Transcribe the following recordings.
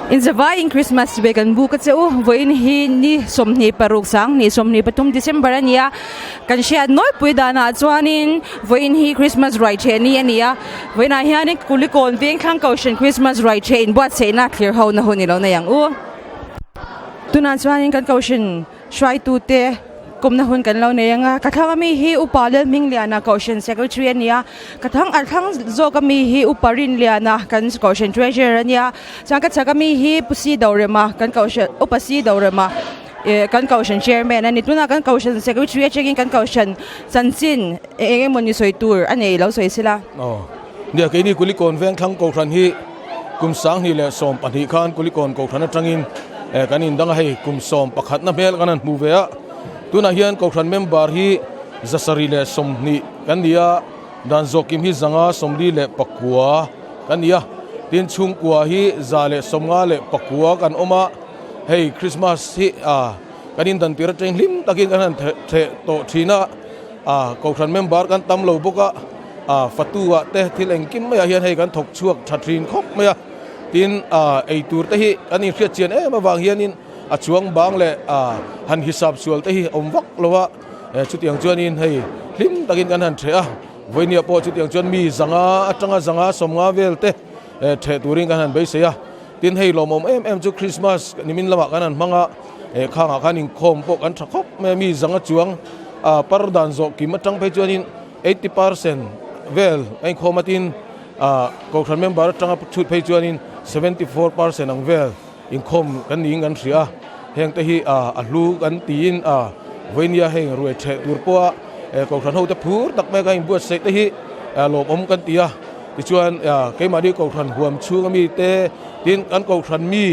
Inzavaiin Christmas ve kan buk a che u. Vawiin hi ni 26 sang 23 December a ni a. Kan hriat nawipui danah chuanin vawiin hi Christmas ruai theh ni a ni a. Vawiinah hianin Kulikawn Vengthlang Kohhran Christmas ruai theh inbuatsaihna thlir ho na hun i lo nei ang u. Tunah chuanin kan Kohhran Hruaitute kawmna hun kan lo nei ang a, ka thlang ami hi Upa Lalhmingliana Kohhran Secretary a ni a, ka thlang a thlang zawk ami hi Upa Rinliana kan Kohhran Treasurer a nia, chuan ka chhak ami hi Pu Si Dorema kan Kohhran Upa Si Dorema eh kan Kohhran Chairman a ni. Tunah kan Kohhran Secretary atangin kan Kohhran chanchin eng eng emawni sawi tur a nei lo sawi sela. Aw, nia keini Kulikawn Vengthlang Kohhran hi kum 2012 khan Kulikawn Kohhran atangin eh kan indang a hei kum 11 na hmel kan han hmu ve a, tunah hian Kohhran member hi 720 kan ni a, dan zawhkim hi 549 kan ni a, tin chhungkua hi 159 kan awm a, hei Christmas hi ah kan indan tir atangin hlim takin kan han theh tawh thin a. A Kohhran member kan tam lo bawk a, a fatu ah te thil engkim maiah hian hei kan thawk chhuak tha thin khawp mai a, tin a ei tur te hi kan inhriat chian em avang hianin a chuang bang leh a han hisap sual te hi a awm vak lo a, chutiang chuanin hei hlim takin kan han ṭheh a, vawinia pawh chutiang chuan mi zanga atanga zanga sawmnga vel te ṭheh turin kan han beisei a, tin hei lawmawm em em chu Christmas nimin lamah kan han hmang a. He khangah khan inkhawm pawh kan tha khawp mai a, mi zanga chuang ah par dan zawh kim atang phei chuanin 80% vel a inkhawm a tin ah kohhran member atanga chhut phei chuanin 74% ang vel inkhawm kan niin kan hria a, heng te hi ah a hlu kan tiin ah vawinia heng ruai theh tur pawha kohhran ho te phur tak mai a kan inbuatsaih te hi lawmawm kan ti a, tichuan keimahni kohhran huam chhung ami te tin kan kohhran mi.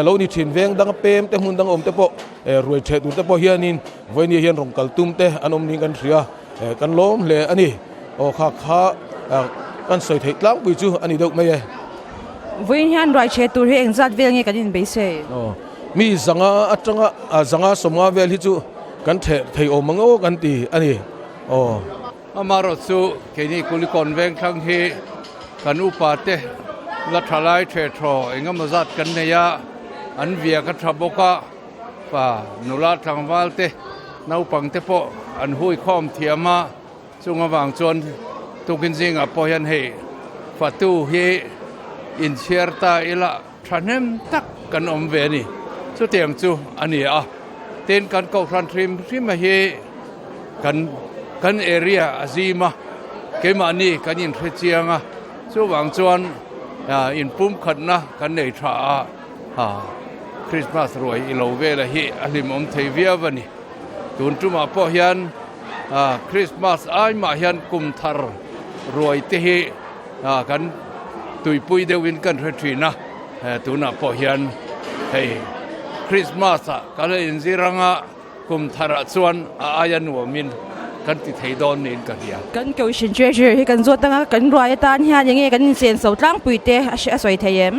Lo ni thin veng dang pem te hmun dang awm te pawh ruai theh tur te pawh hianin vawinia hian rawn kal tum te an awm niin kan hria kan lawm hle a ni. Aw kha kha kan sawi theih tlangpui chu a ni deuh mai e. Vawiin hian ruai theh tur hi engzat vel nge kan inbeisei? Aw mi zanga atanga zanga sawmnga vel hi chu kan theh thei awm ang aw kan ti a ni. Aw. Amaherawh chu keini Kulikawn Vengthlang hi kan upa te la tha lai the thaw eng emaw zat kan nei a, an viak a tha bawk a, pa nula tlangval te naupang te pawh an hui khawm thiam a, chung avang chuan tukin zingah pawh hian hei fatu hi inchhiar ta ila thahnem tak kan awm ve a ni. Chutiang chu a ni a, tin kan kohhran hrim hrim a hi kan kan area a zim a, keimahni kan inhre chiang a, chuvang chuan inpumkhatna kan nei tha a, Christmas ruai i lo vela hi a hlimawm thei viau a ni. Tun tumah pawh hian Christmas ai mah hian kum thar ruai te hi kan tuipui deuhin kan hre thin a, tunah pawh hian hei Christmas ah ka la inzir anga kum tharah chuan a aia nuamin kan ti thei dawn niin ka hria. Kan Kohhran Treasurer hi kan zawt anga kan ruai atan hian enge kan inchen so tlangpui te a sawi thei em?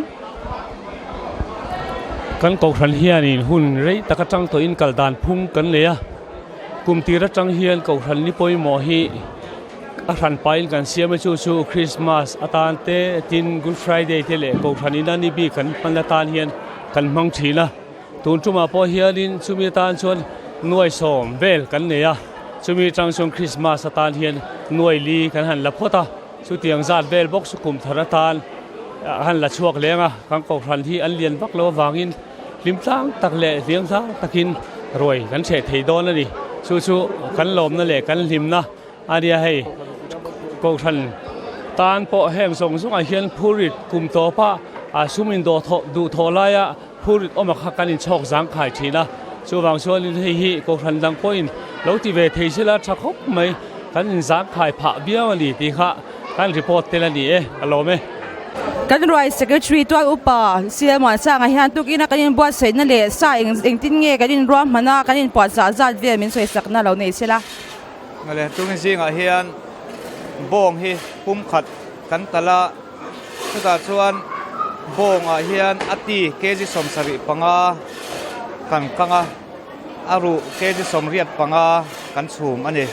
Kan Kohhran hianin hun rei tak atang tawhin kal dan phung kan nei a, kum tir atang hian Kohhran ni pawimawh hi A hran pain kan siam a chu chu Christmas atan te tin Good Friday te leh Kohhran ina ni bik kan hman atan hian kan hmang thin a. Tun tumah pawh hianin chumi atan chuan nuai sawm vel kan nei a, chumi atang chuan Christmas atan hian nuai li kan han la phawt a, chutiang zat vel bawk chu kum thar atan a han la chhuak leng a, kan Kohhran hi an lian vak lo avangin hlim tlang tak leh hliam tlang takin ruai kan hreh thei dawn a ni. Chu chu kan lawmna leh kan hlimna. A nia hei, Kohhran tan pawh heng zawng zawngah hian phurit kum tawpa a sum in duh thawh laia phurit awm a kha kan inchhawk zangkhai thin a. Chuvang chuanin hei hi Kohhran dang pawhin lo ti ve thei sela tha khawp mai, kan inzangkhai phah viau a ni tih kha kan report tel a ni e, ka lawm e. Kan ruai Secretary tual upa CL Muansanga hian tukina kan inbuatsaihna leh sa engtin nge kan inruahman a, kan inpuahchah zat vel min sawisakna lo nei sela. Ngale chungin zingah hian bawng hi pum khat kan talh a, chutah chuan bawngah hian a ti kg 75 kan kang a, a ruh kg 85 kan chhum a ni.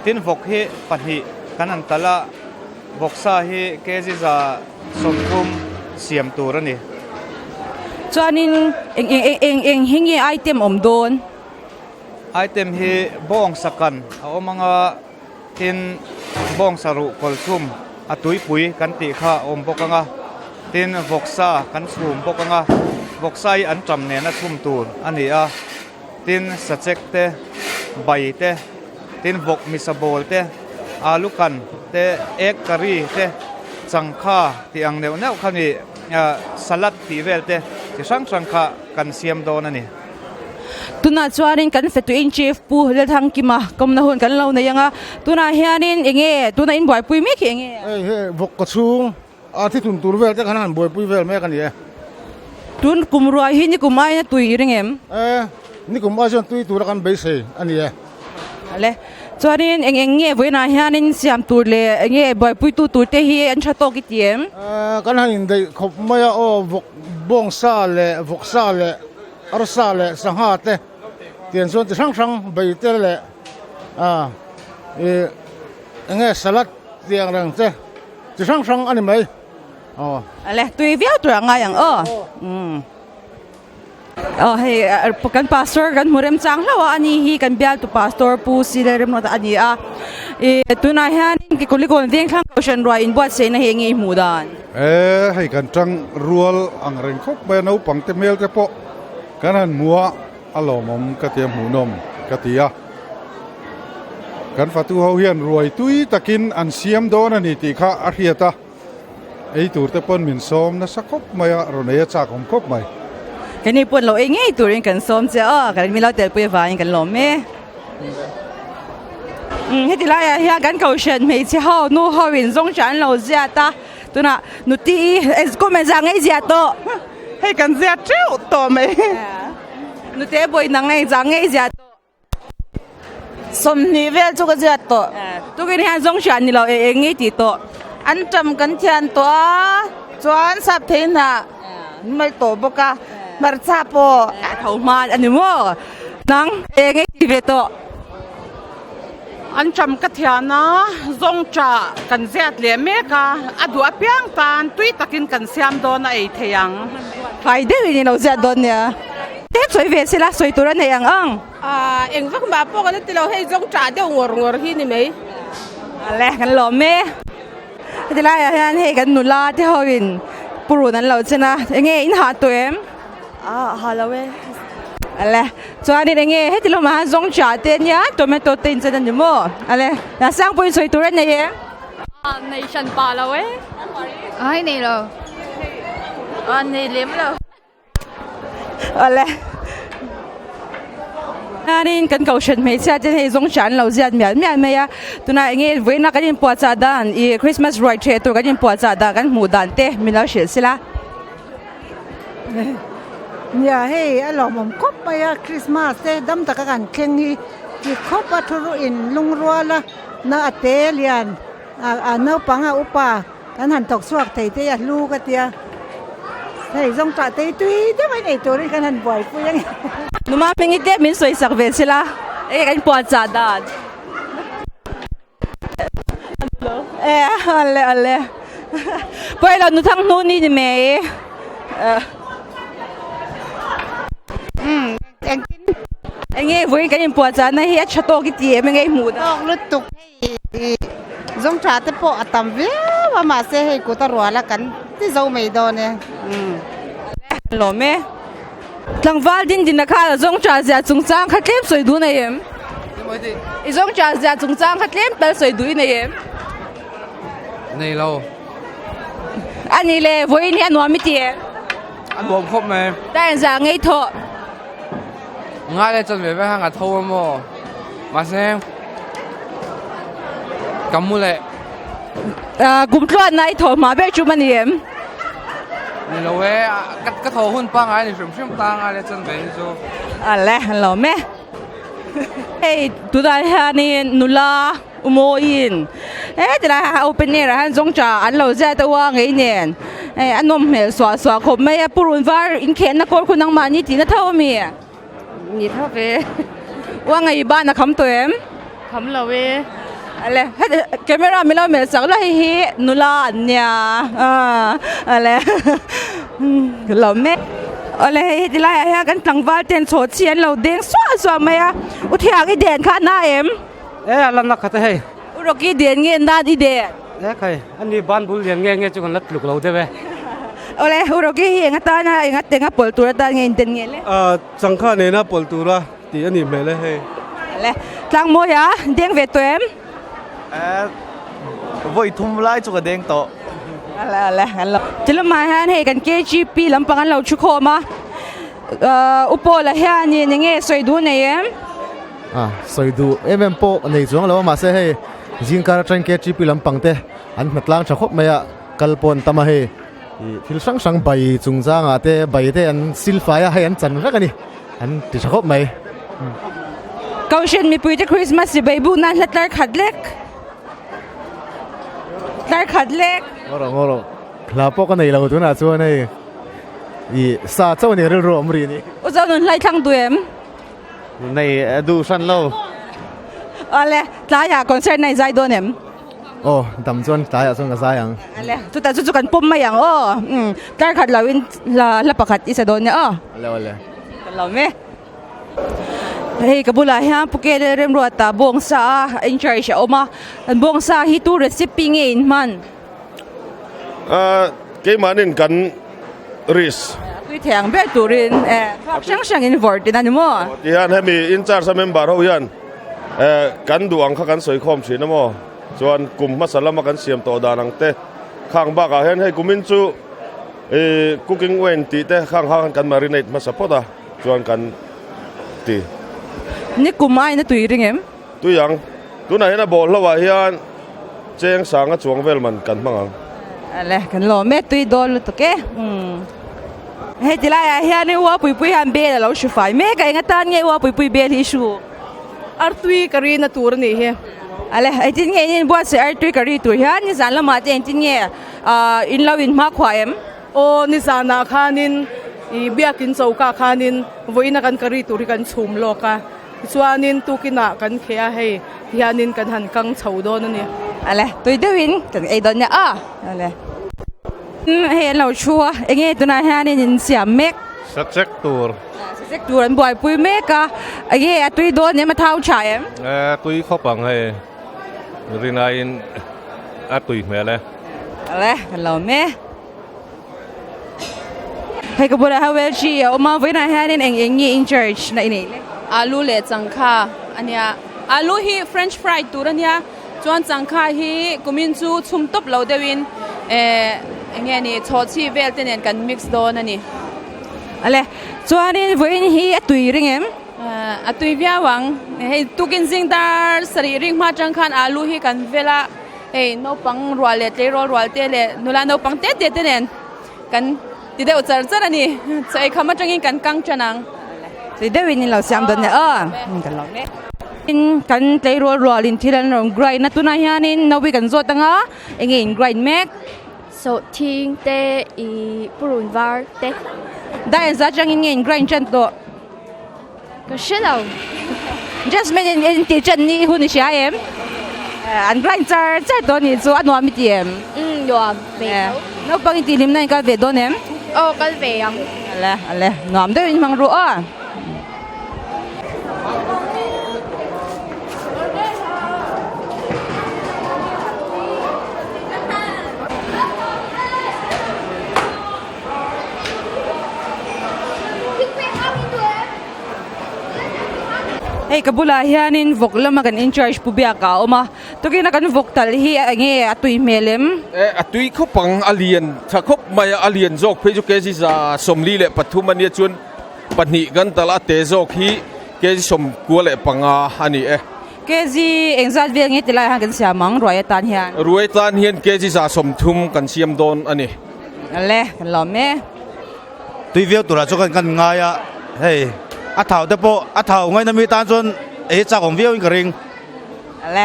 Tin vawk hi pahnih kan han talh a, vawksa hi kg 130 siam tur a ni. Chuanin eng eng eng eng eng hi nge item awm dawn? Item hi bawngsa kan a awm ang a, tin bawngsa ruh kawlchhum a tuipui kan tih kha a awm bawk ang a, tin vawksa kan chhum bawk ang a, vawksa hi an ṭam nena chhum tur a ni a. Tin, sachek te, bai te, tin vawk misa bawl te, alu kan te, egg curry te, changkha tih ang neuh neuh kha ni, salad tih vel te chi hrang hrang kha kan siam dawn a ni. Tunah chuanin kan Fetuin Chief Pu Lalthangkima kawmna hun kan lo nei ang a, tunah hianin eng nge tuna in buaipui mek hi eng nge? Hei he vawk ka chhung A thi thun tur vel te khan han buaipui vel mek a ni e. Tun kum ruai hi nikum aiin a tui i ring em? E, nikum ai chuan tui tura kan beisei a ni e. Ale, chuanin eng eng nge vawiinah hianin siam tur leh eng nge buaipuitu tur te hi an tha tawk i ti em? E, kan han indaih khawp mai a aw, vawk bawngsa leh vawksa leh arsa leh sangha te tiang chuan chi hrang hrang bei te leh a i eng nge salad tiang reng te. Chi hrang hrang a ni mai aw. Ale tui viau tur a ngai ang aw. Umm. Aw hei kan pastor kan hmu rem chang hlauh a ani hi kan bialtu pastor Pu Sile Remruata a ni a. Ih tunah hianin Kekawlikawn Vengthlang Kohhran ruai inbuatsaihna hi enge i hmuh dan? E hei kan tang rual ang reng khawp mai a naupang te hmel te pawh kan han hmu a. A lawmawm ka ti a, hmuhnawm ka ti a. Kan fatu ho hian ruai tui takin an siam dawn a ni tih kha a hriat a, ei tur te pawn min sawm nasa khawp mai a, rawn ei a chak awm khawp mai. Keini pawn lo ei ngei turin kan sawm che a, kan min lo telpui avangin kan lawm e. Umm heti laiah hian kan kohhran hmeichhe ho nu ho in zawng hran an lo ziat a, tunah nuti i comment zah ngei ziah tawh. Hei kan ziat teuh tawh mai. Nute bawi nang ngei zah ngei ziat tawh. 20 vel chu ka ziat tawh. Tukin hian zawng hriat ni lo e eng ngei tih tawh. An ṭam kan thian tawh a, chuan sap thei hnah mai tawh bawk a, hmarcha pawh. Tho hma a ni maw? Nang eng ngei tih ve tawh. An ṭam ka thian a, zawngṭah kan ziat leh mek a, a duh apiang tan tui takin kan siam dawn a ei thei ang. Fai deuhin i lo ziat dawn nia. Tlem sawi ve sela, sawi tur a nei ang ang. Aaa eng vak mah pawh kan la ti lo, hei zawngṭah deuh ngawr ngawr hi ni mai. Ale kan lawm e. Heti laiah hian hei kan nula te hoin purun an lo chen a, enge in hah tawh em? Ah ha lo e. Ale chuanin enge heti lamah hian zawng cha te ania tomato te in chen ani maw ale la sang pawhin sawi tur a nei em? Ah nei hran pah lo e. Ai nei lo. Ah nei lem lo. Ale chuanin kan kohhran hmeichhia te hei zawng cha an lo ziat mial mial mai a tunah enge vawiina kan inpuahchah dan ih christmas ruai ṭheh tur kan inpuahchah dan kan hmuh dan te min lo hrilh sela. Nia hei a lawmawm khawp mai a Christmas te dam taka kan thleng hi ti khawp a thu ruh in lungrual a na a te lian a naupang a upa kan han thawk chhuak thei te hi a hlu ka tia hei zawng tah te hi tui deuh a nei turin kan han buaipui a ni. Numa hming hi tlem min sawi sak ve sela enge kan puanchah dan. E ale ale pawh lo nu thang hnu ni ni mai engtin enge vawiin kan inpuahchah na hi a tha tawk i ti em enge i hmuh dan tawk lutuk hei zawng tha te pawh a tam viau a mahse hei kut a rual a kan ti zo mai dawn e lawm e. Tlangval din din a kha zawng cha zia chungchang kha tlem sawi duh nei em? I zawng cha zia chungchang kha tlem tal sawi duh i nei em? Nei lo. A ni le, vawiin hi a nuam i ti em? A nuam khawp mai. Ta en zah ngei thawh. Ngai le chan ve ve hang a tho a maw? Mahse ka mu leh. Kum tluanna i thawh hma ber chum a ni em? Ni lo e, ka thawh hun pangngai a ni hrim hrim ta ngai le chuan ve hi chu. Ale, an lo me. Hei tunah hianin nula umawiin heti lai a open air ah hian zawng cha an lo ziah deuh a ngei nen hei a nawm hmel suah suah khawp mai a purun var inkhehna kawr khu nangmahni tihna tho a mi? Ni tho ve. Ua ngei ban a kham tawh em? Kham lo e. Ale heti camera min lo melh chak la hei hi nula an nia ale ka lo mek. Awle hei heti laiah hian kan tlangval ten chhaw chi an lo deng suah suah mai a, u thiang i den kha a na em? E a la na khat a hei. U Rocky den nge nan i den? E khai, a ni ban bul lian nge nge chu kan la tluk lo deuh e. Awle u Rocky hi eng atana eng a eng a pawlh tur atan nge in den nge le? A changkha nena pawlh tura tih a nih hmel e hei. Awle tlangmawi a deng ve tawh em? E vawi thum lai chu ka deng tawh. Awle awle kan lo. Ti lamah hian hei kan KGP lampang an lo thu khawm a, U Paula hianin eng nge sawi duh nei em? A sawi duh em em pawh nei chuang lo a mahse hei zingkar atangin KGP lampang te an hna tlang tha khawp mai a kal pawh an tam a hei ih thil hrang hrang bai chungchangah te bai te an sil fai a hei an chan vek a ni an ti tha khawp mai. Kohhran mipuite Christmas chibai buk nan hla tlar khat lek tlar khat lek. Ngaw rawh ngaw rawh hla pawh ka nei lo tunah chuan hei ih sa chauh a ni rilru a awm rih a ni. U Zonun hlai thlang duh em? Nei duh hran lo. Awle tlaiah concert na i zai dawn em? Aw dam chuan tlaiah chuan ka zai ang. Awle chutah chu chu kan pawm mai ang aw. Umm tlar khat lo in hla hla pakhat i sa dawn nia aw. Awle awle. Ka lawm e. Hei ka bulah hian Phuket Remruata bawngsa a in charge a awm a. Kan bawngsa hi tu recipe nge in hman? Ahh keimahnin kan risk. Tui thei ang ber turin thluak hrang hrang in vawrh tihna ni maw? Ti hian hemi in charge a member ho hian kan duh ang kha kan sawi khawm thin a maw? Chuan kum hmasa lama kan siam tawh dan ang te khang bakah hian hei kumin chu cooking wine tih te khang kha kan marinate hmasa phawt a chuan kan ti. Ni kum aiin a tui ring em? Tui ang. Tunah hian a bawlhlo ah hian cheng sanga chuang vel man kan hmang ang. Ale, kan lawm e, tui dawn lutuk e. Umm. Hei ti laiah hian ua puipui hian bel a lo hru fai mek a, eng atan nge ua puipui bel hi i hru? Artui ka ri na tur a nih hi. Ale, engtin nge in inbuatsaih artui ka ri tur hian nizan lamah te engtin nge in lo inhmakhua em? Aw, nizanah khanin i biakin choka khanin vawiina kan ka ri tur hi kan chhum lawk a. Tichuanin tukinah kan kheh a, hei hianin kan han kang chho dawn a ni. Ale, tui deuhin kan ei dawn nia a. Ale. Hei an lo thu a, enge tunah hianin in siam mek? Sa check tur. Sa check tur an buaipui mek a, enge a tui dawn em, a thau tha em? E, tui khawp ang hei, rinaiin a tui hmel e. Ale, kan lo mek. Hei ka bulah hian Welchi a awm a, vawiinah hianin eng eng nge in church na i neih le? Alu leh changkha a nia, alu hi french fry tur a nia, chuan changkha hi kumin chu chhum tawp lo deuhin eh eng nge ni chhawhchhi vel te nen kan mix dawn a ni. Ale, chuanin vawiin hi a tui ring em? A tui viau ang, hei tukin zing dar sarih ring hma atang khan alu hi kan vel a. Hei naupang rual leh tleirawl rual te leh nula naupang te te te nen kan ti deuh char char a ni. Chaw ei kham atangin kan kang tan ang. Tui deuhin in lo siam dawn nia aw. Kan lo mek. Tin kan tleirawl rual in thil an rawn grind a tunah hianin naui kan zawt anga enge in grind mek. Sawhthing te ih purun var te. Dai an zah atangin nge in grind tan tawh. Ka hre lo. Jasmine in in tih ṭan ni hun i hria em? An grind char char tawh anih chu a nuam i ti em? Umm nuam ve tho. Naupang in tihhlimna in kal ve dawn em? Aw kal ve ang. Ale ale nuam deuhin hmang ru aw. Hei ka bulah hianin vawk lama kan in charge pu biak a awm a tukin a kan vawk talh hi eng nge a tui hmel em? E a tui khawp ang a lian tha khawp mai a a lian zawk phei chu kg 45 a nia chuan pahnih kan talh a te zawk hi kg 95 a ni e. Kg engzat vel nge ti lai ah hian kan siam ang ruai atan hian? Ruai atan hian kg 30 kan siam dawn a ni. Ale kan lawm e. Tui viau turah chuan kan ngai a, hei a thau te pawh a thau ngaina mi tan chuan ei chak awm viauin ka ring. Ale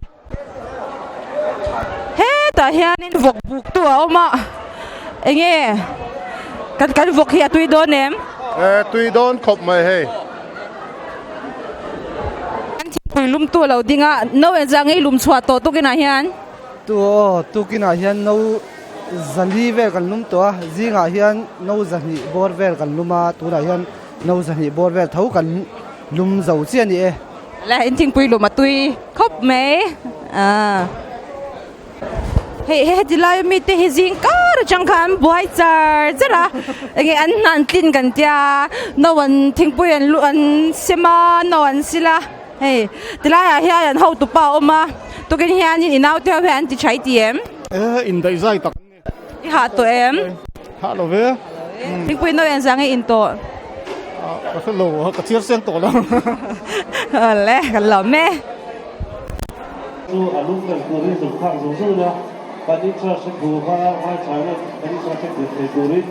hetah hianin vawk buk tu a awm a, enge kan kan vawk hi a tui dawn em? E tui dawn khawp mai hei. Kan thingpui lum tu a lo ding a, no engzah ngei lum chhuah tawh tukinah hian? Tu aw tukinah hian no. 400 vel kan lum tawh a, zingah hian no 200 bawr vel kan lum a, tunah hian no 200 bawr vel tho kan lum zo chiah a ni e. Le in thingpui lum a tui khawp mai ah. Hei heti lai ami te hi zing kar atang khan an buai char char a enge an hna an tlin kan tia no an thingpui an lu an sem a no an sil a hei tilai ah hian an hotu pa a awm a tukin hianin i naute ho hian an ti tha i ti em? E indaih zai tak an ni. I hah tawh em? Hah lo ve. Thingpui no en zang i in tawh? Ka hre lo, ka chhiar seng tawh lo. Awle, kan lawm e. Chu a lung fel turin zuk thlak zung zung ila, kan interest a thu kha ngaithla ila kan interest a tlin thei turin.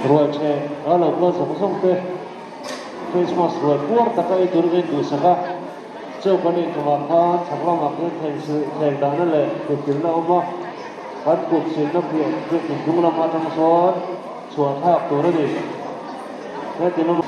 Ruaiṭheh a lo kal zawng zawng te Christmas ruai puar taka ei turin a induhsak a, cheu kan inkhawmah khan chhak lamah khian thleng dahna leh kutkilna a awm a, kan kut silna piah biakin dung lam atang sawn chhuah thlak tur a ni. Heti lam.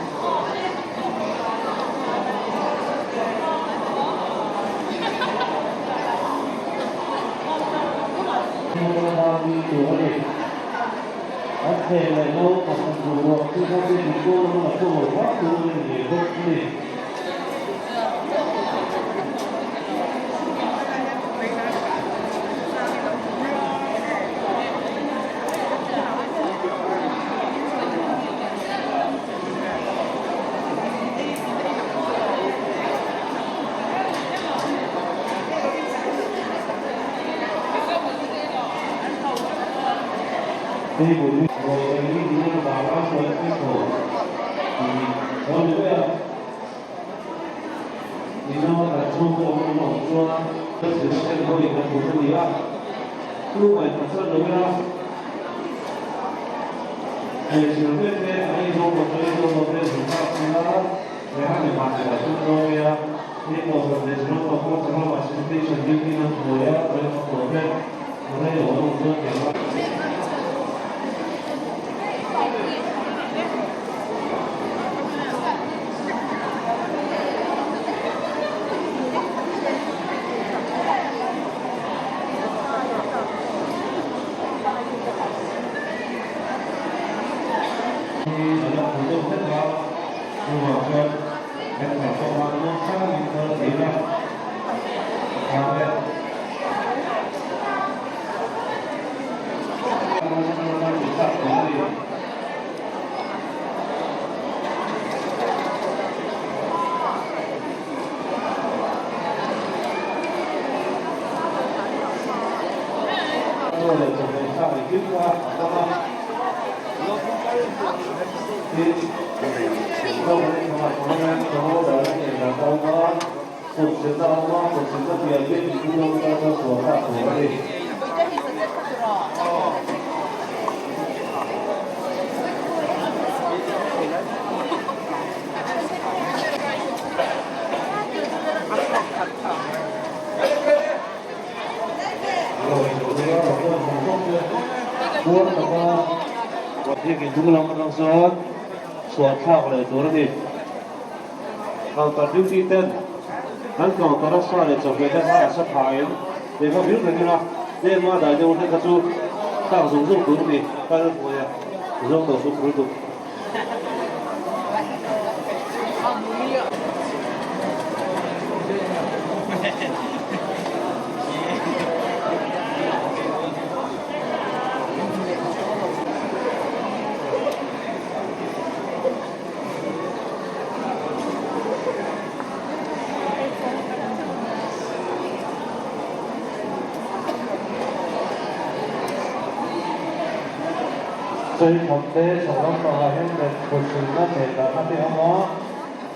Chawi kham te chhak lampangah hian leh kutsilna thlen dahna te a awm a,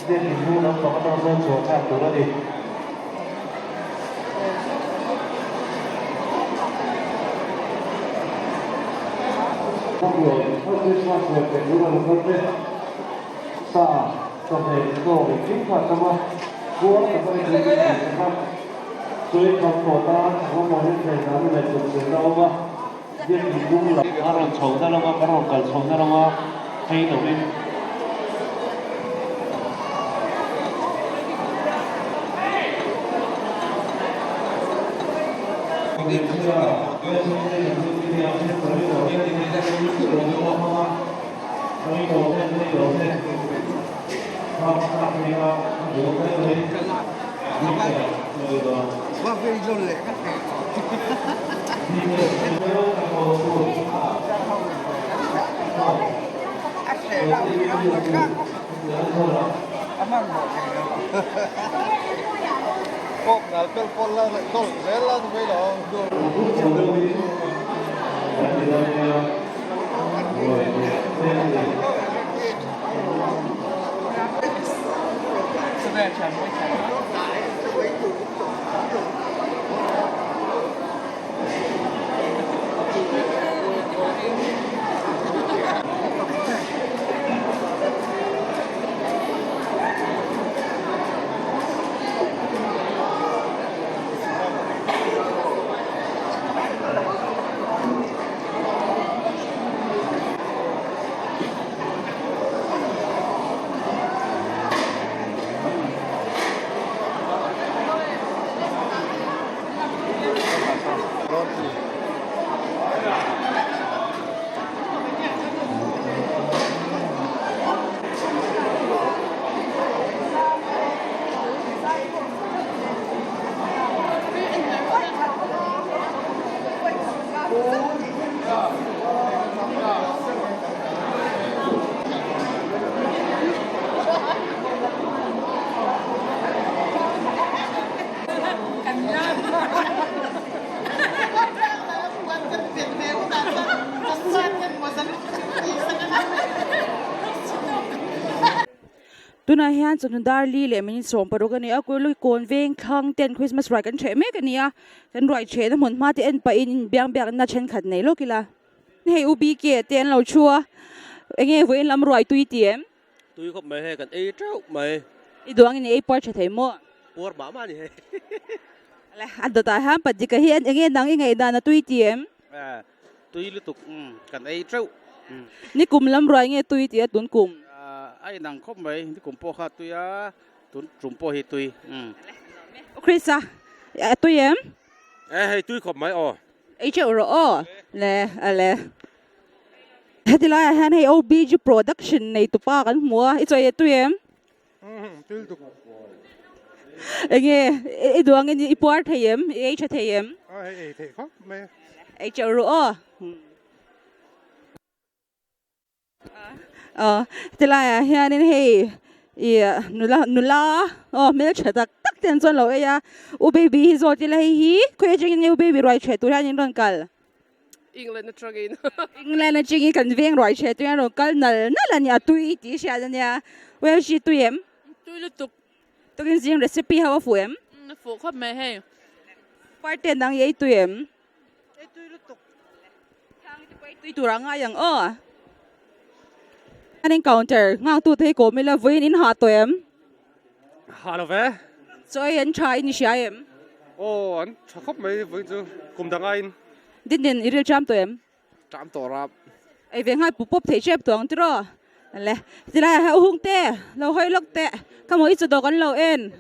biak in hnung lampang atang chuan chhuah thlak tur a ni. Christmas leh Pehlu a lo kal te sa chawhmeh zawk engkim kha a tam a, puar taka ei tur chu tih kha chawi kham tawh tan chhak lampang hian thlen dahna leh kutsilna a awm a. Biak in hnung lam a rawn chhohna lama kan rawn kal chhohna lama phei lovin. Tunah hian chawhnu dar li leh minute 16 a ni a Kuilui kawn veng thlang ten Christmas ruai kan hreh mek a ni a kan ruai hrehna hmun hma te en pahin inbiang biakna thenkhat nei lawk ila hei U BK te an lo thu a enge vawiin lam ruai tui ti em? Tui khawp mai hei kan ei teuh mai. I duangin i ei puar tha thei maw? Puar mah mah a ni hei. Le a dawtah hian Patika hi enge dang i ngaihdan a tui ti em? Tui lutuk kan ei teuh. Ni kum lam ruai nge tui ti a tun kum? A inang khawp mai, ni kum pawh kha tui a, tun tum pawh hi tui. U Krista, a tui em? E hei tui khawp mai aw. Ei teuh rawh aw. Le a le. Heti laiah hian hei OBG production nei tupa kan hmu a, i chawi a tui em? Tui lutuk. Enge i duh angin i puar thei em? I ei tha thei em? A hei ei theih khawp mai. Ei teuh ru aw. Aw heti laiah hianin hei i nula nula aw hmeltha tak tak te an chuan lo ei a, U baby hi zawt ila hei hi khawi atangin nge U baby ruai ṭheh tur hian in rawn kal? England atangin. England atangin kan veng ruai ṭheh tur hian rawn kal nal nal a nia tui tih hriat a nia. Well she tui em? Tui lutuk. Tukin zing recipe ho a fuh em? A fuh khawp mai hei. Parte dang i ei tui em? Ei tui lutuk. Thang te pawh ei tui tur a ngai ang aw. An encounter nghak tu te hi kawm ila vawiin in hah tawh em? Hah lo ve. Chaw ei an tha in i hria em? Aw an tha khawp mai vawiin chu kum dang aiin. Din din i ril ṭam tawh em? Ṭam tawh rap. Ei ve nghal pup pup thei ṭep tawh ang tiraw? Le tilai ah hung te lo hawi lawk teh ka maw i chawdawh kan lo en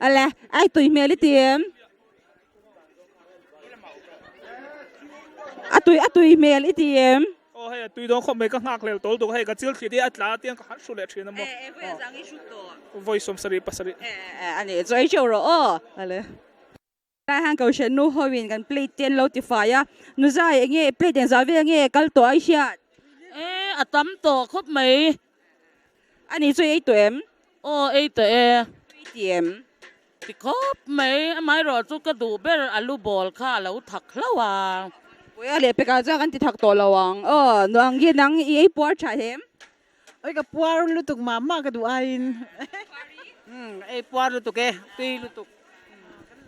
a le ai tui hmel i ti em? A tui a tui hmel i ti em? Aw hei a tui dawn khawp mai ka nghak lel tawl tuk hei ka chil thli te a tla a tiang ka han hru leh thin a maw. E e vawi a zang i hru tawh. Vawi 77. E e a ni chu ei teuh rawh aw ale. Lai hian kohhran nu ho in kan plate te an lo ti fai a nu zai enge plate engzah vel nge kal tawh ai hian. E a tam tawh khawp mai. A ni chu ei tawh em? Aw ei tawh e. Tui ti em? Ti khawp mai, amaherawh chu ka duh ber alu bawl kha a lo thak hlauh a. Puia leh pekah chuan kan ti thak tawh lo ang. Aw, nuang nge nang i ei puar tha hem? Oi ka puar lutuk mah mah ka duh aiin. Umm ei puar lutuk e, tui lutuk.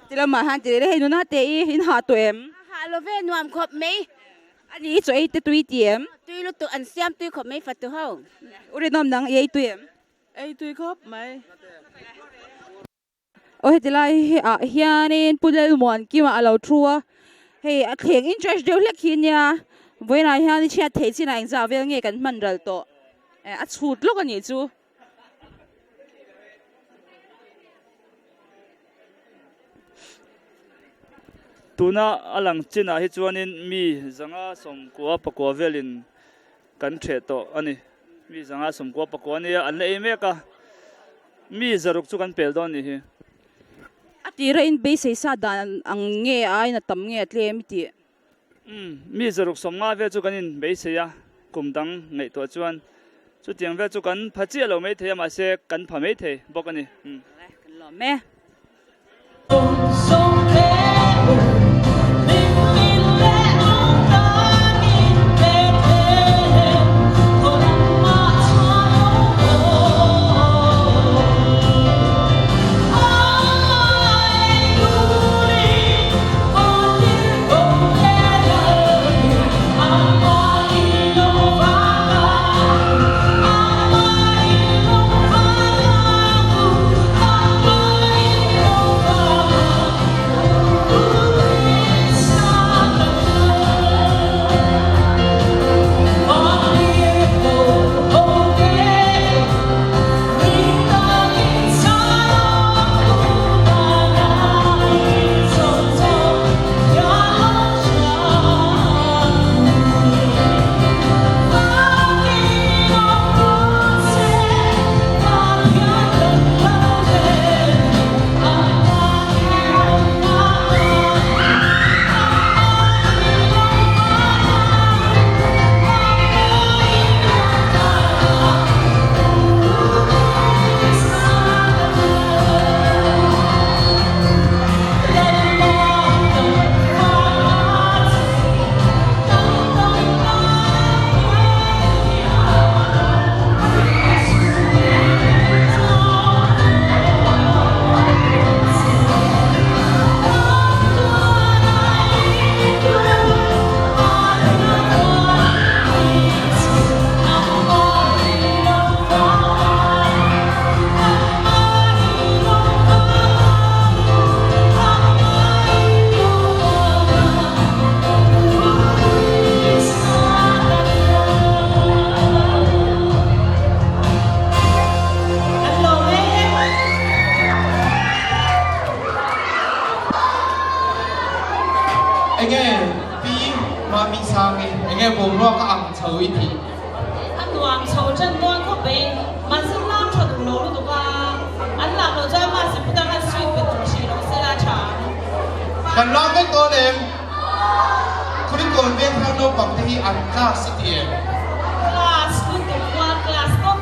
Ti lamah hian ti leh hei nuna te i in hah tawh em? Hah lo ve nuam khawp mai. Ani i chaw ei te tui ti em? Tui lutuk an siam tui khawp mai fatu ho. U rinawm nang i ei tui em? Ei tui khawp mai. Aw heti lai hi ah hianin Pu Lalmuankima a lo thu a, hei a thleng interest deuh hlek hi ania, vawiinah hian i chhiat theih chinah engzah vel nge kan hman ral tawh eh a chhut lawk a nih chu. Tuna a lang chinah hi chuanin mi zanga sawmkua pakua velin kan ṭheh tawh a ni. Mi zanga sawmkua pakua a nia, an la ei mek a, mi zaruk chu kan pel dawn a nih hi. A tira in beisei sa dan ang nge a in a tam nge a tlem i tih? Umm, mi zaruk sawmnga vel chu kan in beisei a, kum dang ngaihtuah chuan chutiang vel chu kan pha chiah lo maithei a, mahse kan pha maithei bawk a ni. Umm. Kan lawm e. Enge Pi Mami Sangi, enge boruak a ang chho i tih? A nuam chho ṭan dawn khawp mai, mahse lam ṭha duh lo lutuk a, an lam loh chuan mahse putar khan sweet pe tur hrih lo se la ṭha ang. Kan lam vek dawn em? Khawlikawn Vengthar naupang te hi an class i ti em? Class lutuk, world class tawp.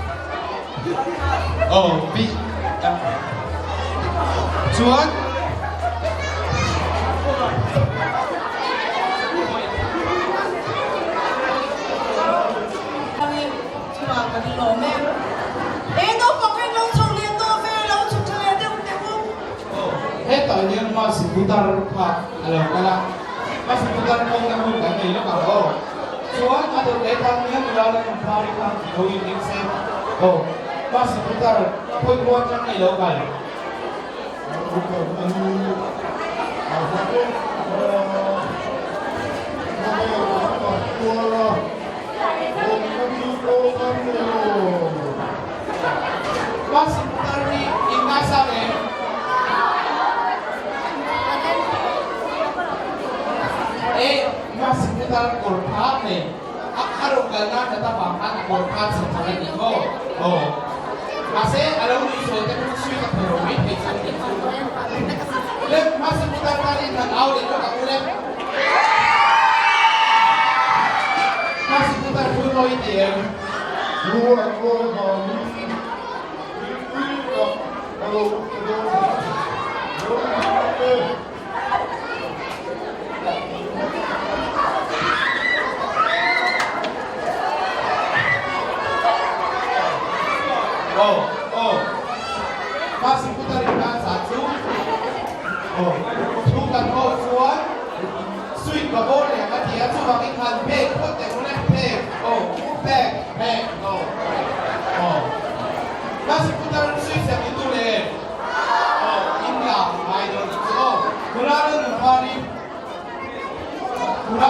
Aw, pi chuan. Chungah kan lawm e. E naupang hi lo chho leh tawh ve, lo chhuk tha leh deuh teh u. Aw, hetah hian Masi Putar kha a lo kal a, Masi Putar kawngna hun kan nei lawk ang aw. Chuan a dawt leh tan hian nula la kum phari kha lo in ring se. Aw, Masi Putar khawi khua atang nge lo kal? Masi Putar hi in ngaisang em? E, Masi Putar kawr phak nen a a rawn kalna hna ta vang khan a kawr phak chhe thar a ni maw? Aw. Mahse, a lo nuih sawi te kha chu sui ka thei lo mai thei chu a ni chu. Le, Masi Putar tan in han au leh lawk ang u le. Masi Putar thu mawi i ti em? Han phek phawt teh u le, phek aw, u phek, phek aw, phek aw. Mahse putar sui siam in duh leh em? Aw, in lam ngai dawn ang chu aw. Nula leh nupari, nula.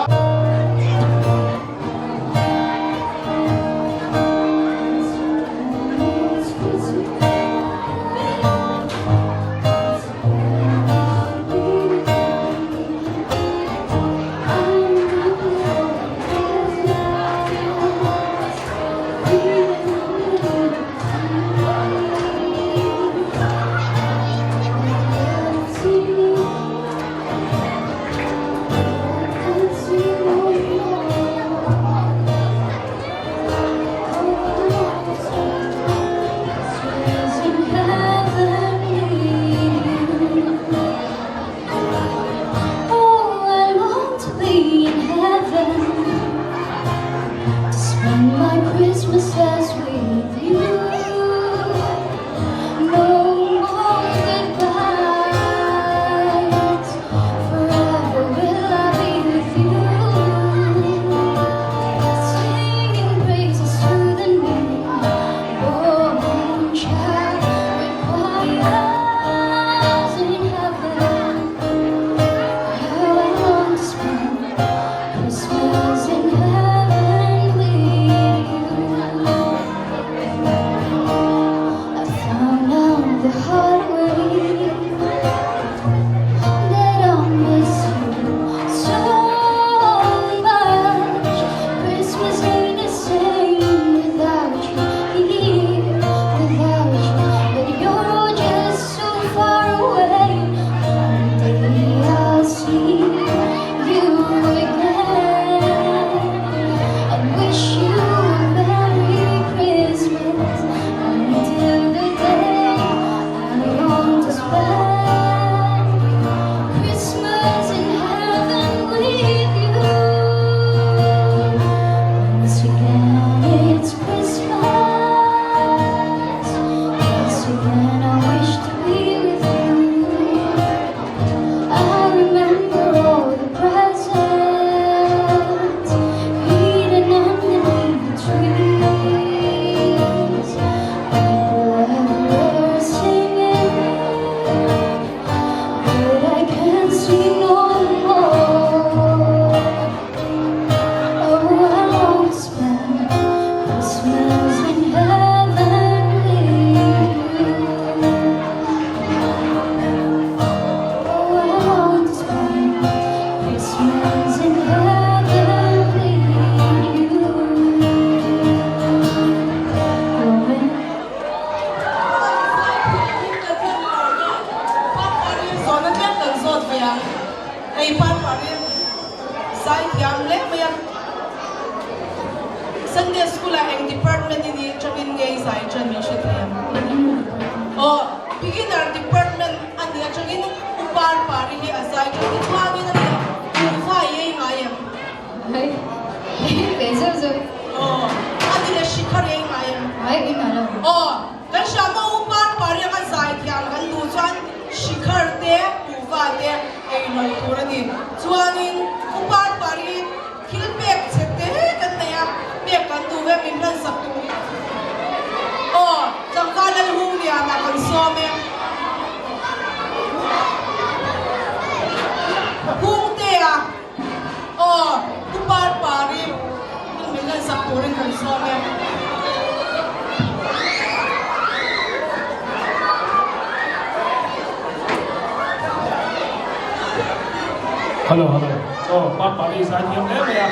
Hello hello aw pa pali zai thiam hle mai a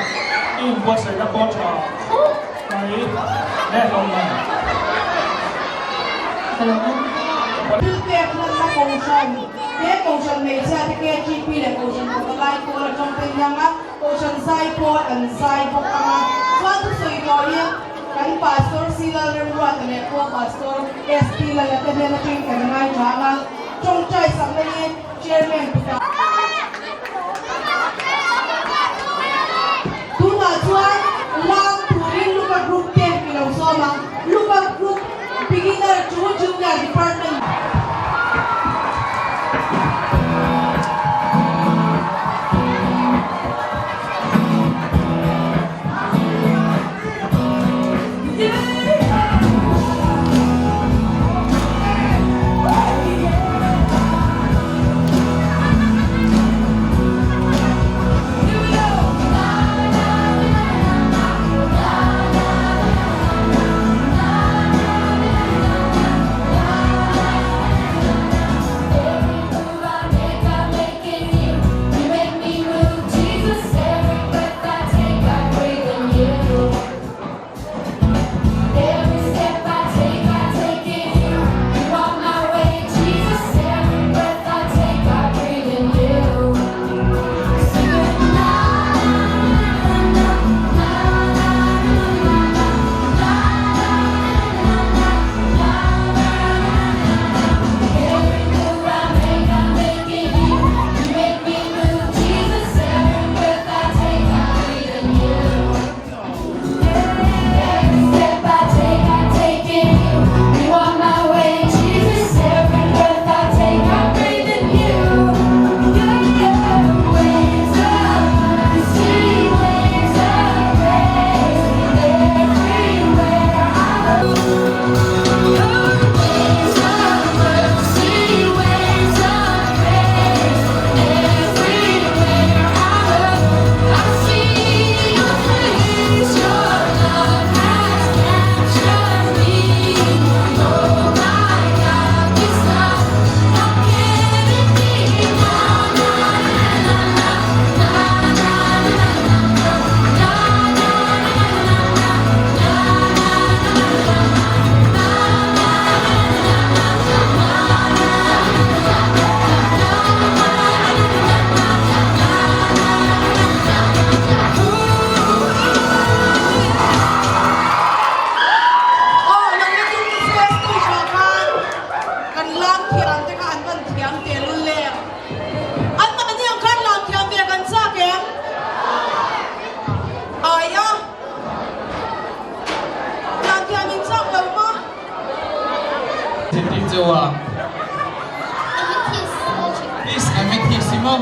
i inbuatsaihna pawh tha khawp mai le hlawm mai. Hello. Thil pek hmanna Kohhran te Kohhran hmeichhia te KGP leh Kohhran kawta lai pawl atang te hiang a Kohhran zai pawl an zai bawk ang a chuan thusawi tawh hi kan Pastor C Lalremruata leh Ko Pastor ST Lala te hnen atangin kan ngaithla ang a tawngtai sakna hi Chairman Pita Tunah chuan lam turin Luka Group te i lo sawm ang. Luka Group Beginner to Junior Department. cheu a? Miss Amethyst i maw?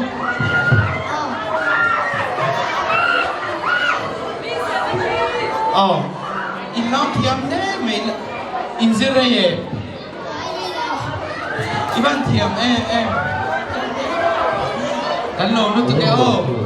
Aw, in lam thiam hle mai in zir rei e. I van thiam em em. Kan lawm lutuk e aw.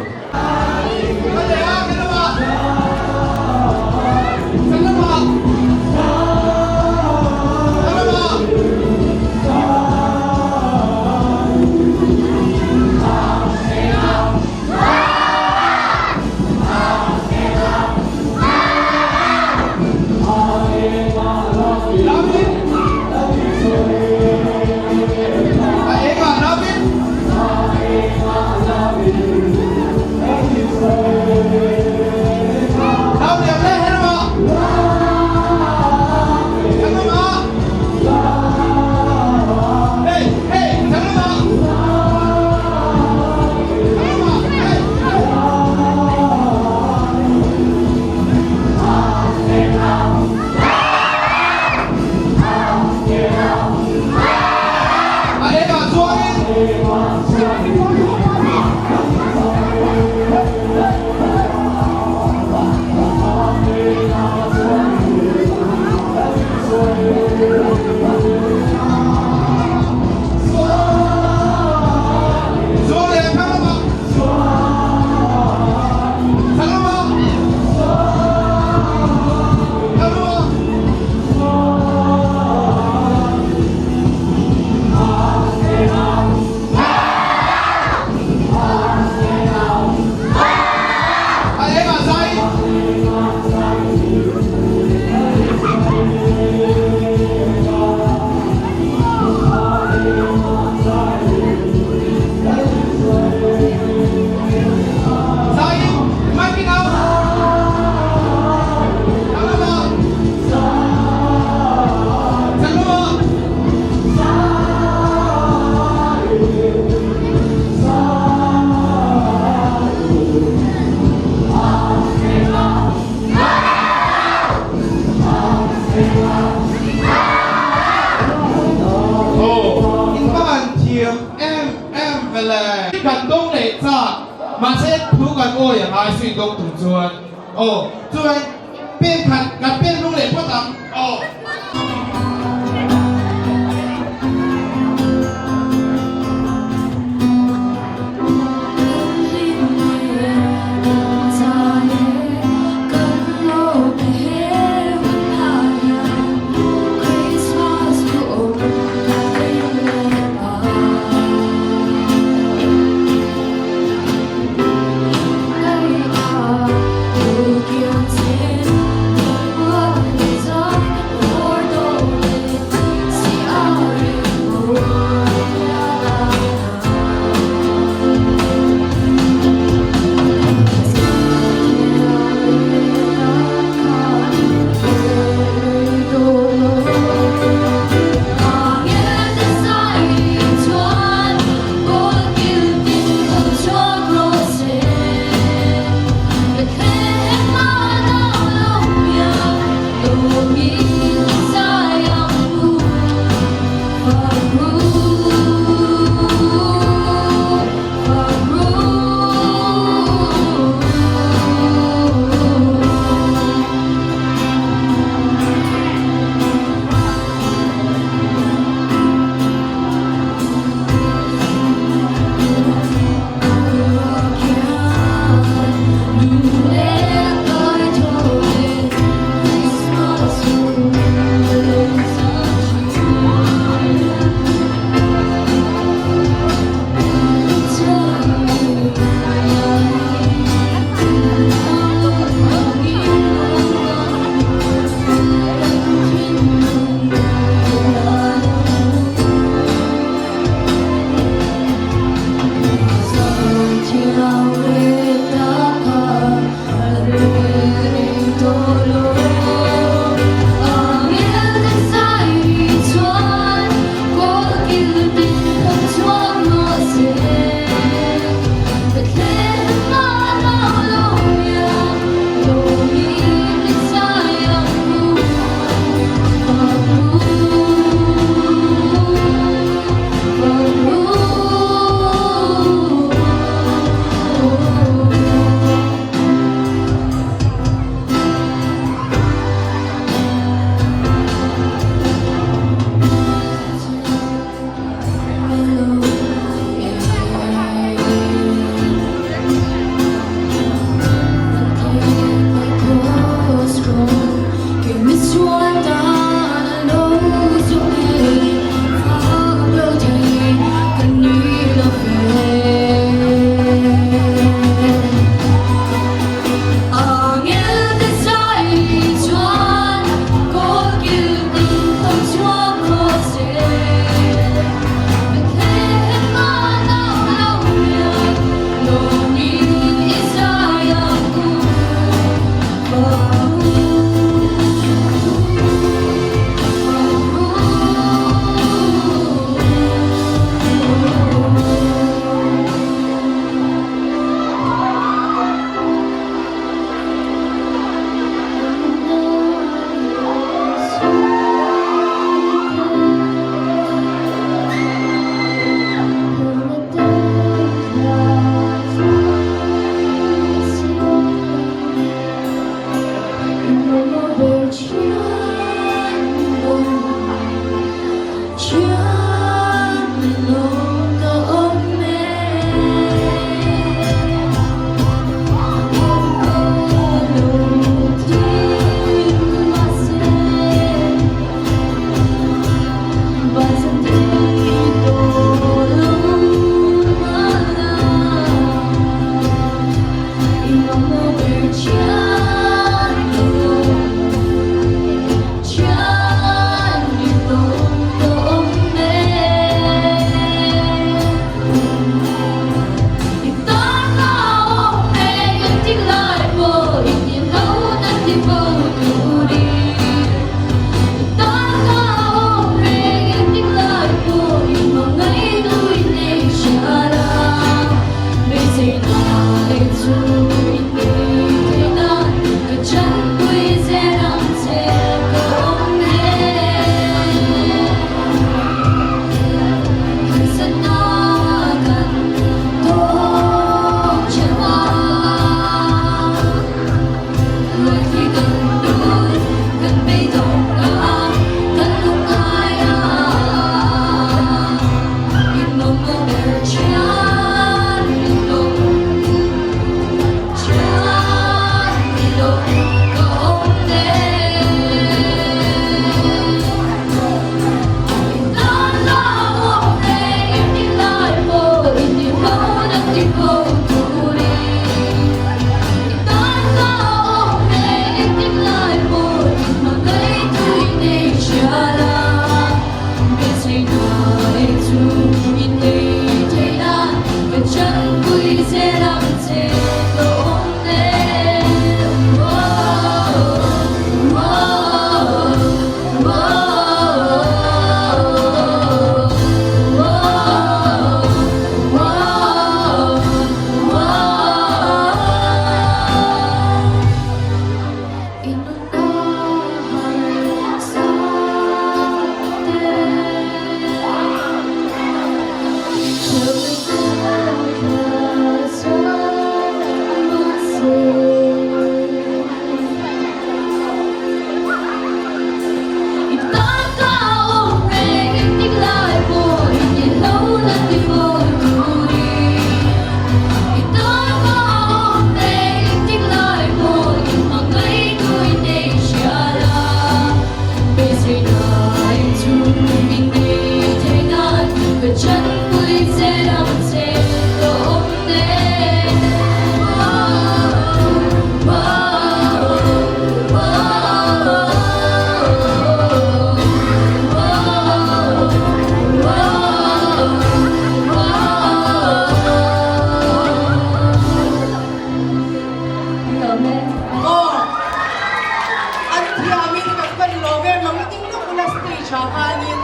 speech ah khanin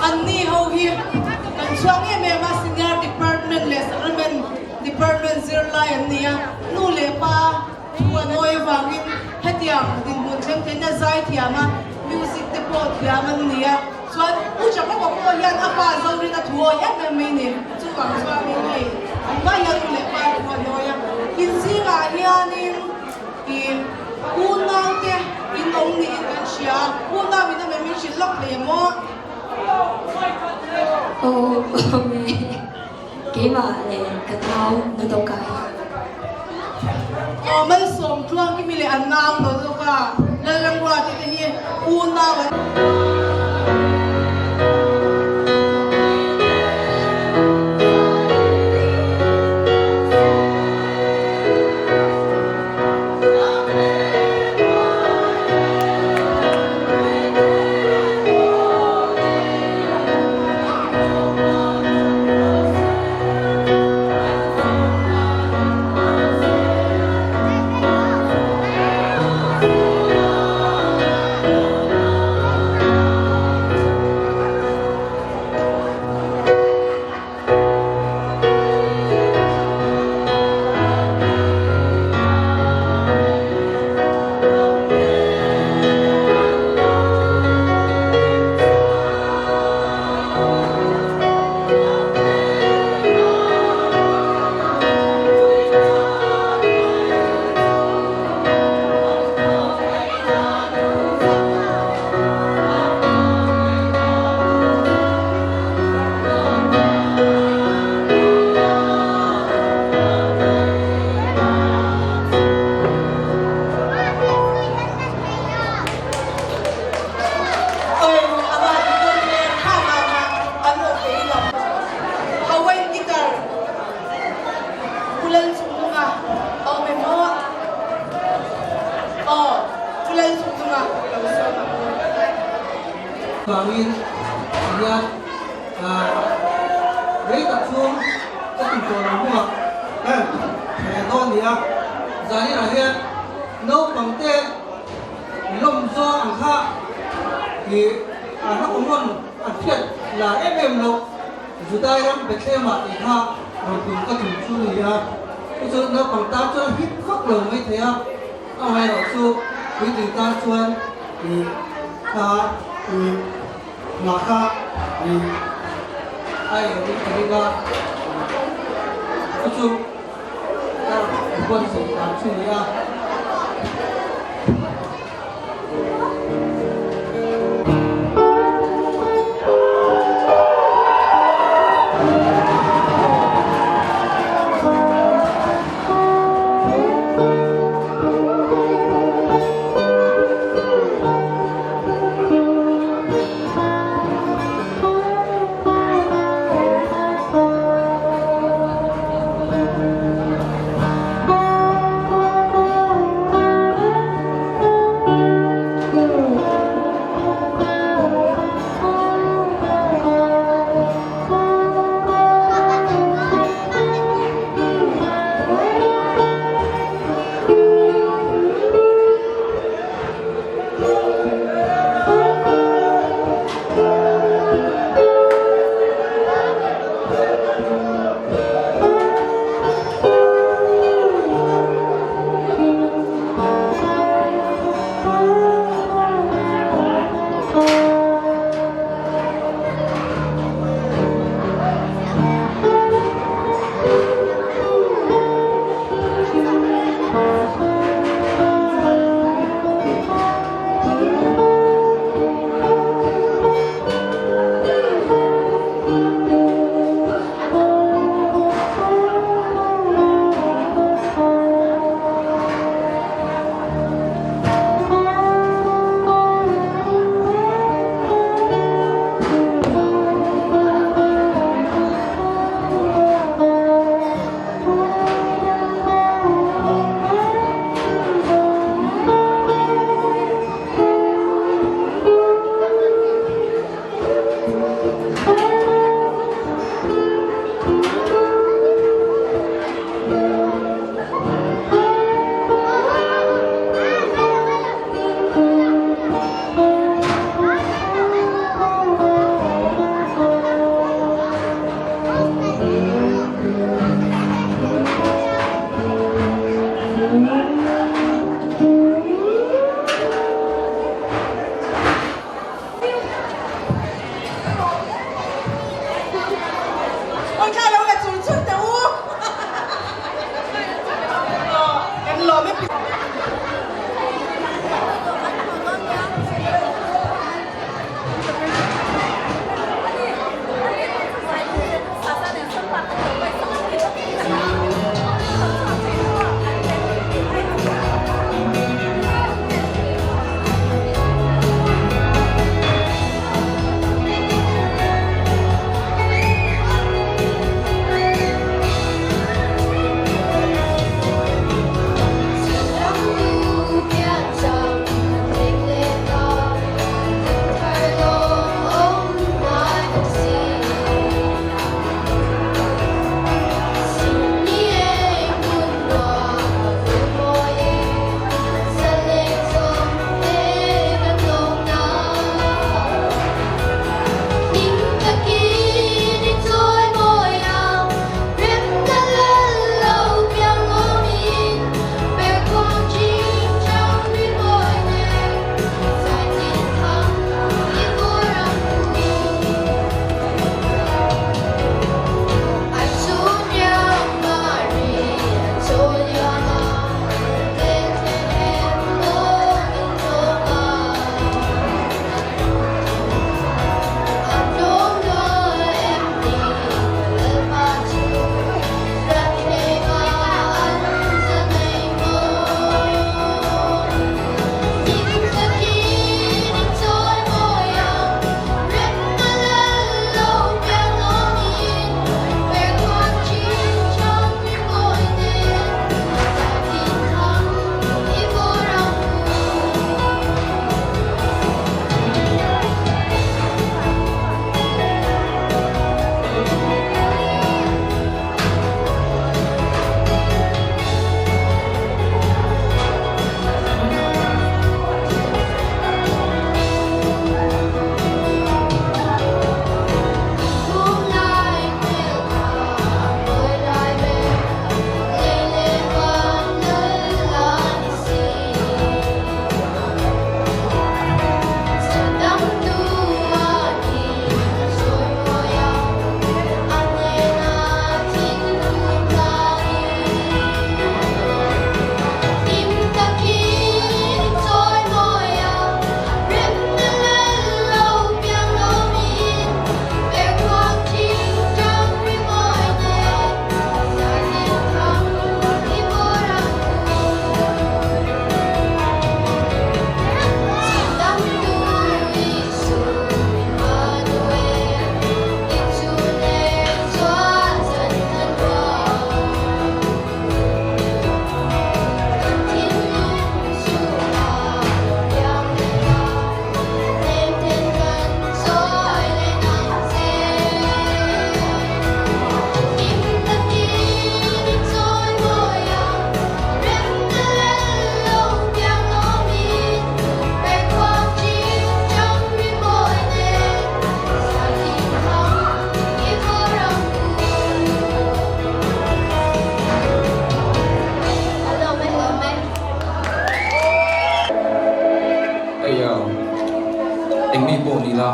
anni ho hi kan chhuak em em a, Senior Department leh Sacrament Department zirlai an ni a, nu leh pa thu an awi avangin hetiang dinhmun thleng theihna zai thiam a, music te pawh thiam an ni a, chuan U Jacob-a pawh hian a pa Zorin a thu awi em em mai ni, chuvang chuanin hei an vai hian nu leh pa thu an awi a, in zingah hianin ih unaute in awm niin kan hria a, unau in awm em min hrilh lawk thei em aw? Aw awm e. Keimah leh ka nau na dawk ah hian. Aw Malsawm Tluangkimi leh an nau na dawk a, Lalramruati te hi unau an. Vangin hian rei tak chhung ka tum tawh lo hnuah theh dawn ni a, zaninah hian naupangte lawm zawng ang kha ih a hla common an hriat lar em em loh Judai ram Bethlehem ah tih kha rawn tum ka tum chu ni a, chu chu naupang tan chuan hit vak lo mai thei a, amaherawh chu puitling tan chuan ih kha ih hna kha ih a eng in ka ring a, chu chu ka buatsaih dan chu ni a. Eng mi pawh ni la,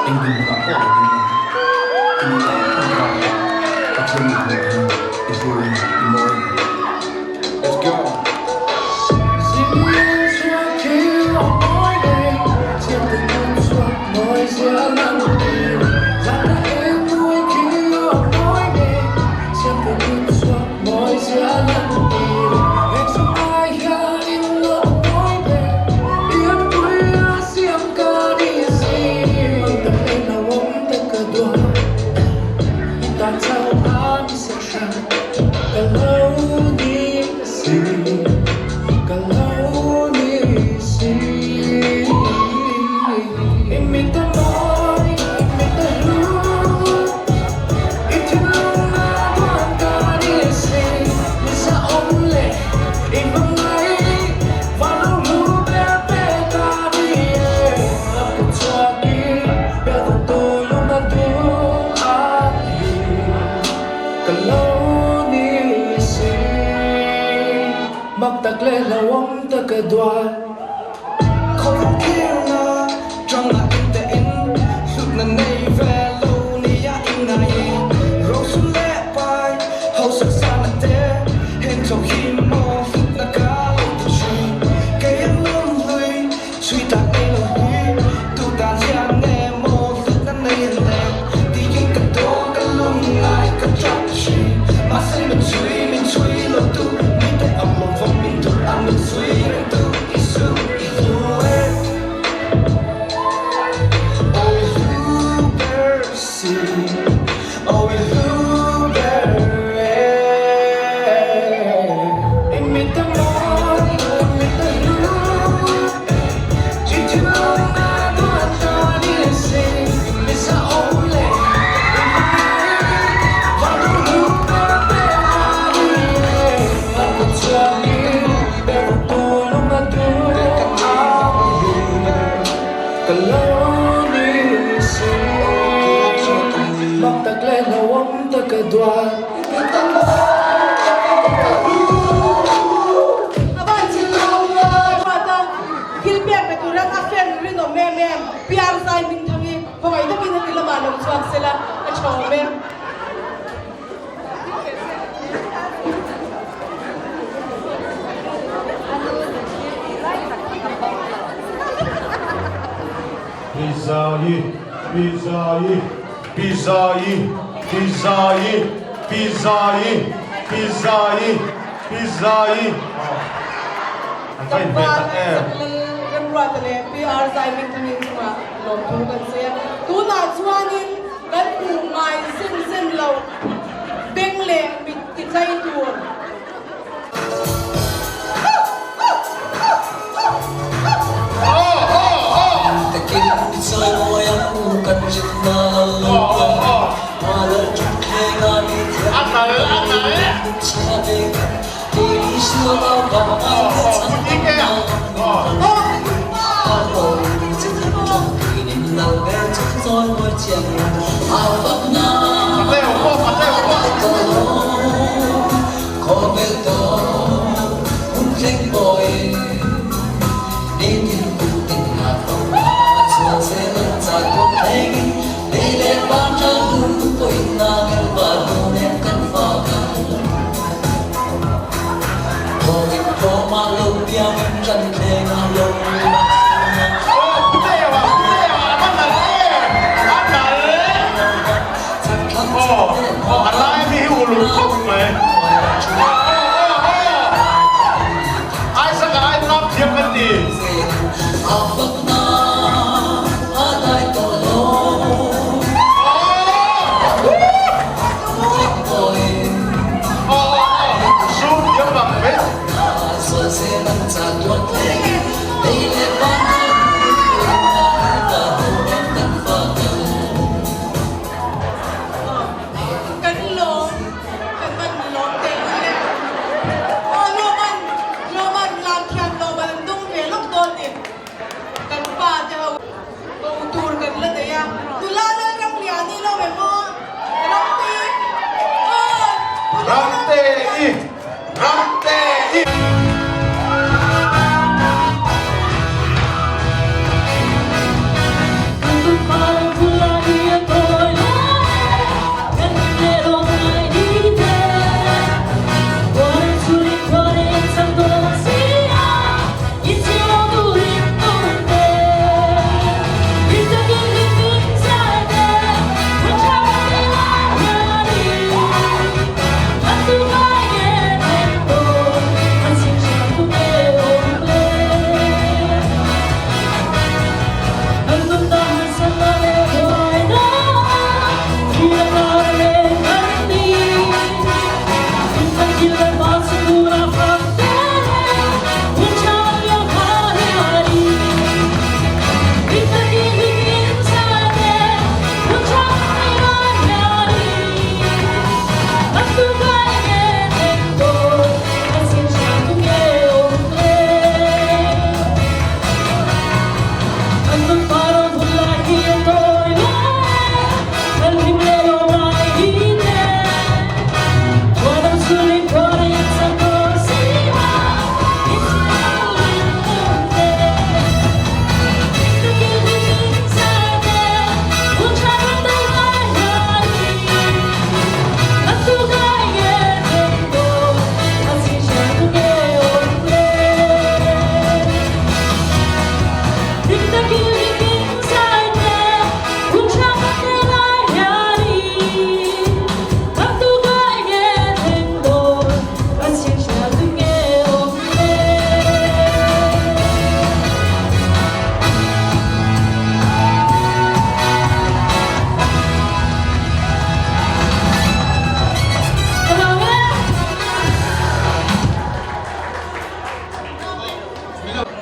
eng dinhmunah pawh lo ding la, i mi ang ang tan Pathian mi hmuh hi i hluin i mawi a ni. Let's go! Thil pek pe turin a fan rinawm em em, PR zai hming thang hi khawngaih takin heti lamah lo chhuak sela a tha awm e. Pi Zaii, Pi Zaii, Pi Zaii, Pi Zaii, Pi Zaii, Pi Zaii, Pi Zaii. An va inhmeh tak em? Remruata leh PR Zai hming thangin chungah lawmthu kan sawi a. Tunah chuanin kan hmuh ngai zen zen lo beng leh mit ti tlai tur.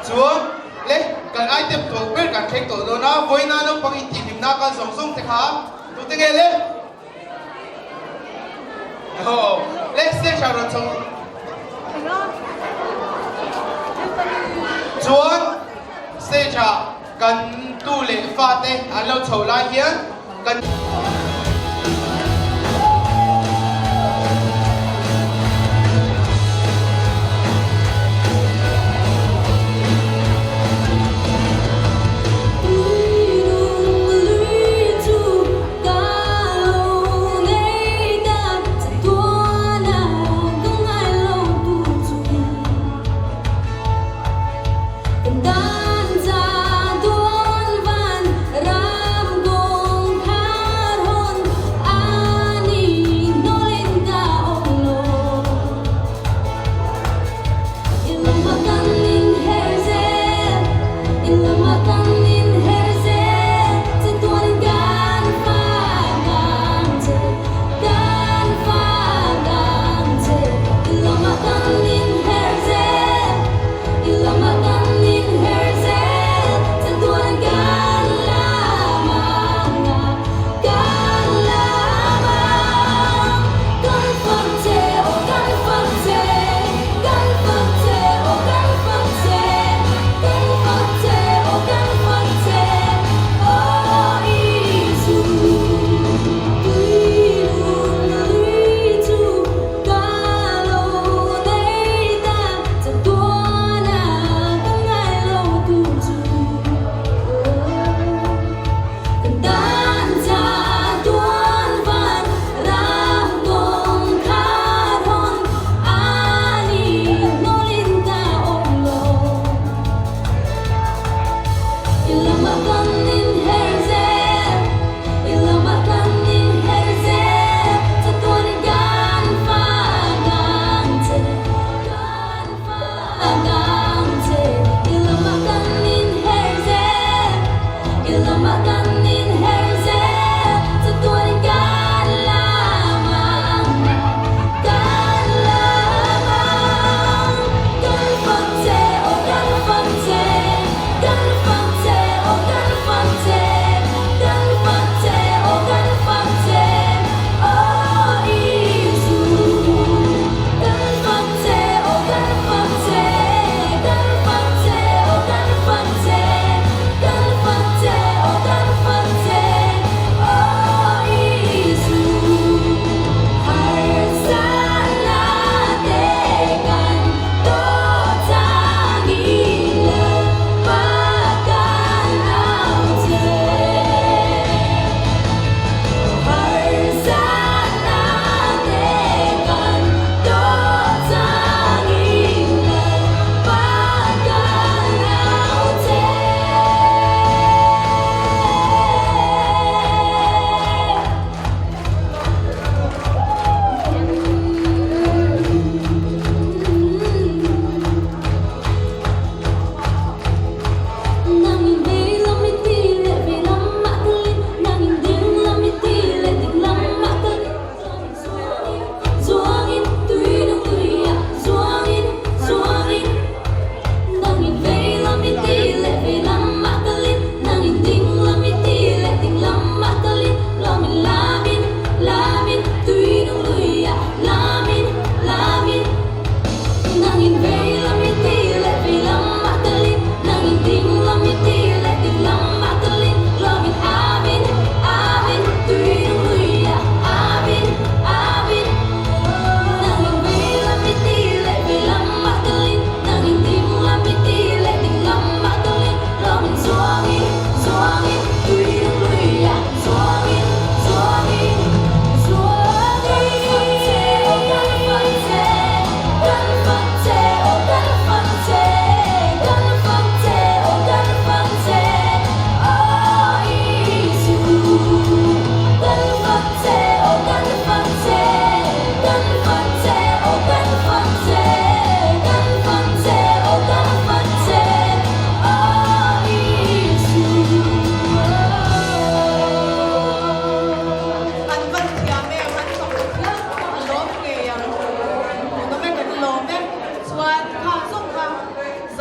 Chuan le kan item tawh ber kan thleng tawh dawn a, vawiina naupang intihhlimna kal zawng zawng te kha tute nge le? Aw le stage ah rawn chho. Chuan stage ah kan tu leh fate an lo chho lai hian kan.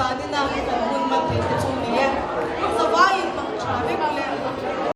Zanin a